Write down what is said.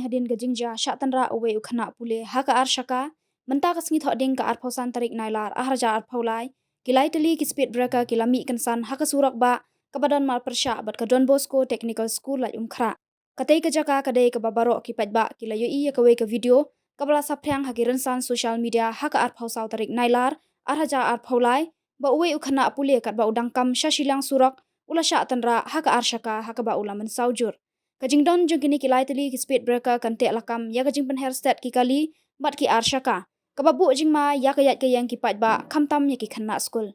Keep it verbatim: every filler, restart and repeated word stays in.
Hadien ka jingjia shah tynrah uwei u khynnah pule ha ka Arshaka mynta ka sngi Thohdieng ka arphew san tarik Nailar arhajar arphew lai, ki lai tylli ki speed breaker ki la mih kynsan ha ka surok bah kaba don marpyrshah bad ka Don Bosco Technical School Laitumkhrah. Katei ka jaka ka dei kaba baroh ki paidbah ki la ïohi ïa kawei ka video kaba la saphriang ha ki rynsan social media ha ka arphew saw tarik Nailar arhajar arphew lai, ba uwei u khynnah pule katba u dang kam sha shiliang surok u la shah tynrah ha ka Arshaka ha kaba u la mynsaw jur. Ka jingdon jong kine ki lai tylli ki speed breaker kan teh lakam ïa ka jingpynher stet ki kali bad ki Arshaka, kaba buh jingma ïa ka ïaid ka ïeng ki paidbah khamtam ïa ki khynnah skul.